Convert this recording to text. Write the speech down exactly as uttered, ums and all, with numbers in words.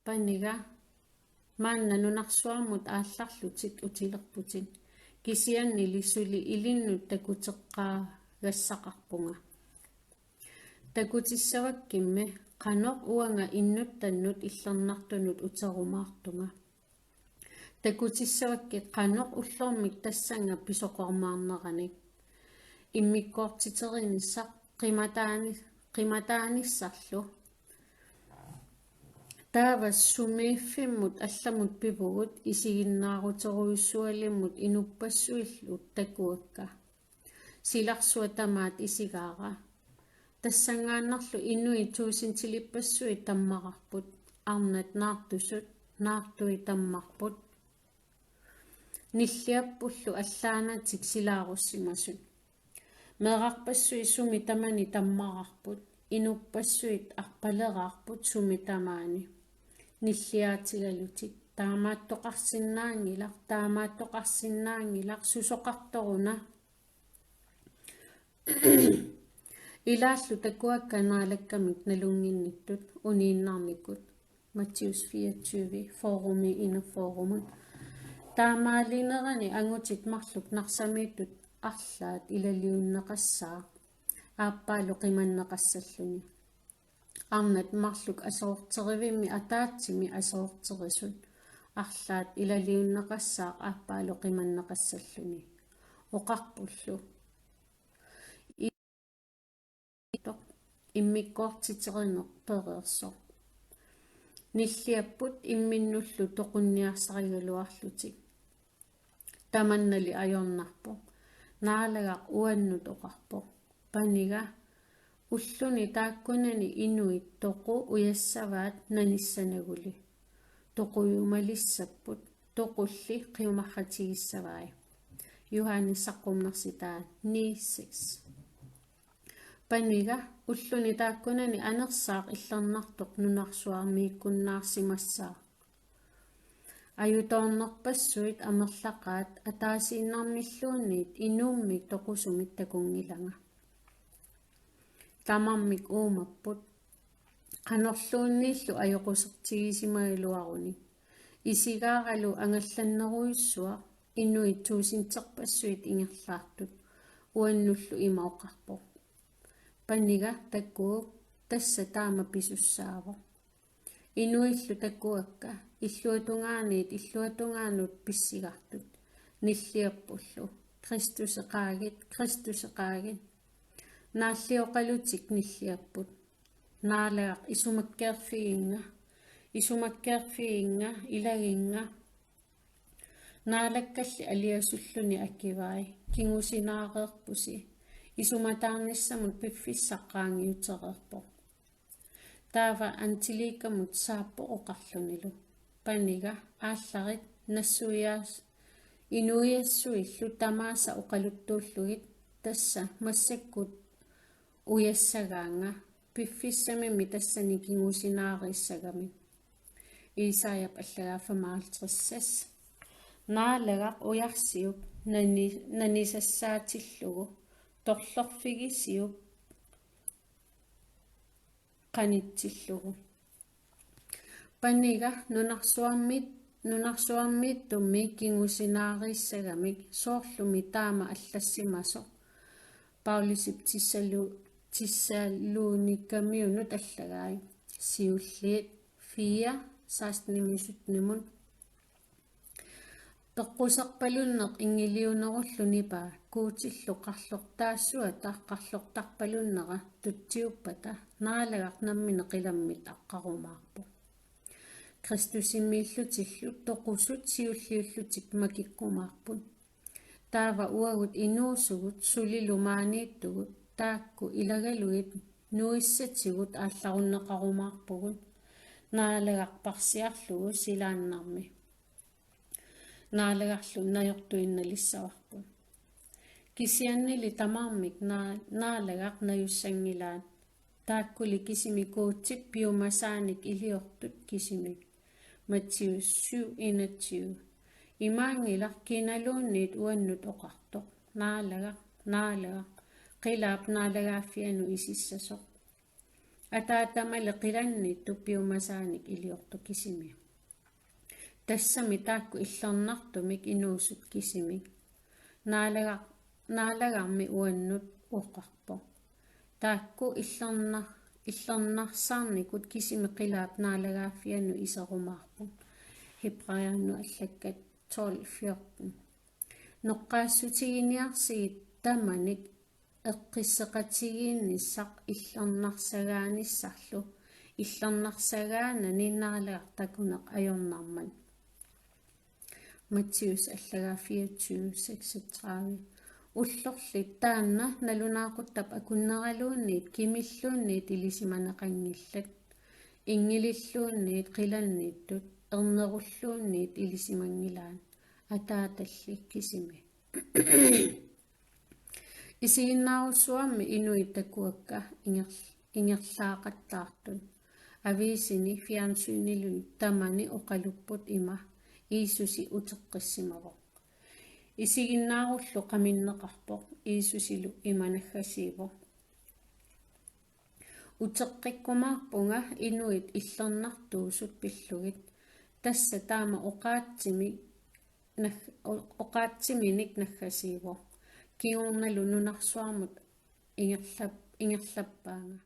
Paniga: Maanna nunarsuarmut aallarlutit utilerputit, kisiannili suli ilinnut takuteqqaagassaqarpunga. Takutissavakkimmi qanoq uanga innuttannut illernartunut uterumaartunga. Takutissavakkit qanoq ullormik tassannga pisoqarmaarneranik immikkoortiterinissaq qimataani-, qimataanissarlu. Taava sumiiffimmut allamut pivugut isiginnaaruterujussualimmut inuppassuillu takuakka. Silarsuaq tamaat isigaara. Tassanngaannarlu inuit tuusintilippassuit tammararput, arnat naartusut, naartui tammarput. Nilliappullu allaanatik silaarussimasut. Meerarpassuit sumi tamani tammararput, inuppassuit arpaleraarput sumi tamaani. Nilliaatigalutik: Taamaattoqarsinnaanngilaq, taamaattoqarsinnaanngilaq, susoqartoruna. Ilaallu takuakka naalakkamik nalunnginnittut uniinnarnikut. Matthæus fireogtyve, fyrremi enogfyrremut. Taamaalinerani angutit marluk narsamiittut arlaat ilaliunneqassaaq aappaalu qimanneqassalluni. Arnat marluk aserorterivimmi ataatsimi aserorterisut arlaat ilaliunneqassaaq aappaalu qimanneqassalluni. Oqarpullu: Iittoq immikkoortiterineq pereersoq. Nilliapput imminnullu toqunniarsarigaluarlutik. Tamannali ajornarpoq. Naalagaq uannut oqarpoq: Paniga, ulluni taakkunani inuit toqu ujassavaat nanissanaguli. Toqujumaalissapput, toqulli qimarratigissavai. Johannes saqqummersitaa ni seks. Paniga, ulluni taakkunani anersaaq illernartoq nunarsuarmiikkunnaarsimassaaq. Ajutoornerpassuit amerlaqaat ataasiinnarmilluunniit inummik toqusumik takunngilanga. Tamarmik uumapput, qanorluunniillu ajoqusertigisimagaluarunik. Isigaaralu angallannerujussuaq inuit tuusinterpassuit ingerlaartut uannullu ima oqarpoq: Paniga, takuuk, tassa taama pisussaavoq. Inuillu takuakka illuatungaaniit illuatungaanut pissigartut. Nilliappullu: Kristuseqaagit, Kristuseqaagit. Naalli oqalutik nilliapput: Naalagaq, isumakkeerfiginnga, isumakkeerfiginnga, ilaginnga. Naalakkalli aliasulluni akivai: Kingusinaareerpusi. Isumataarnissamut piffissaq qaangiutereerpoq. Taava Angelikamut saappoq oqarlunilu: Paniga, aallarit nassuiaas-, inuiassuillu tamaasa oqaluttuullugit: Tassa massakkut ujassagaannga, piffissamimi tassani kingusinaariissagamik. Isaiap allagaa femoghalvtreds seks. Naalagaq ujarsiuk nani-, nanisassaatillugu, torlorfigisiuk qanitsillugu. Paniga, nunarsuarmiit-, nunarsuarmiittummi kingusinaariissagamik, soorlumi taama allassimasoq Paulusip Tessalu-, Tessalonikamiunut allagai. Siulliit fire, seksten-imut sytten-imut. Peqquserpalunneq inngiliunerullu nipaa Guutillu qarlortaassuata qarlortarpalunnera tutsiuppata, Naalagaq nammineq qilammit aqqarumaarpoq. Kristusimiillutillu toqusut siulliullutik makikkumaarput. Taava uagut inuusugut sulilu maaniittugut taakku ilagalugit nuissatigut aallarunneqarumaarpugut, Naalagaq parsiarlugu silaannarmi. Naalagarlu najortuinnalissavarput. Kisiannili tamarmik naa-, Naalagaq najussanngilaat, taakkuli kisimik Guutip piumasaanik iliortut kisimik. Matthæus syv enogtyve. Imaanngilaq kinaluunniit uannut oqartoq: Naalagaq, Naalagaq, qilaap naalagaaffianut isissasoq. Ataatamali qilannittut piumasaanik iliortoq kisimi. Tassami taakku illernartumik inuusut kisimik. Naalaga-, naalagarmi uannut oqarpoq: Taakku illernar-, illernarsarnikut kisimi qilaap naalagaaffianut iserumaarput. Hebræerinut allakkat tolv fjorten. Noqqaassutiginiarsigit tamanik eqqisseqatigiinnissaq illernarsagaanissarlu, illernarsagaanani naalagartakuneq ajornarmat. Matthæus allagaa fireogtyve seksogtredive. Ullorli taanna nalunaaquttap akunneraluunniit kimilluunniit ilisimaneqanngillat. Inngililluunniit qilannittut, ernerulluunniit ilisimanngilaat, Ataatalli kisimi. Isiginnaarussuarmi inuit takuakka inger-, ingerlaaqattaartut. Aviisini fjernsynilu tamani oqalupput ima: Jiisusi uteqqissimavoq. Isiginnaarullu qaminneqarpoq, Jiisusilu ima naggasiivoq: Uteqqikkumaarpunga inuit illernartuusut pillugit. Tassa taama oqaatsimi nag-, o-, oqaatsiminik naggasiivoq. Kingornalu nunarsuarmut ingerlap-, ingerlappaanga.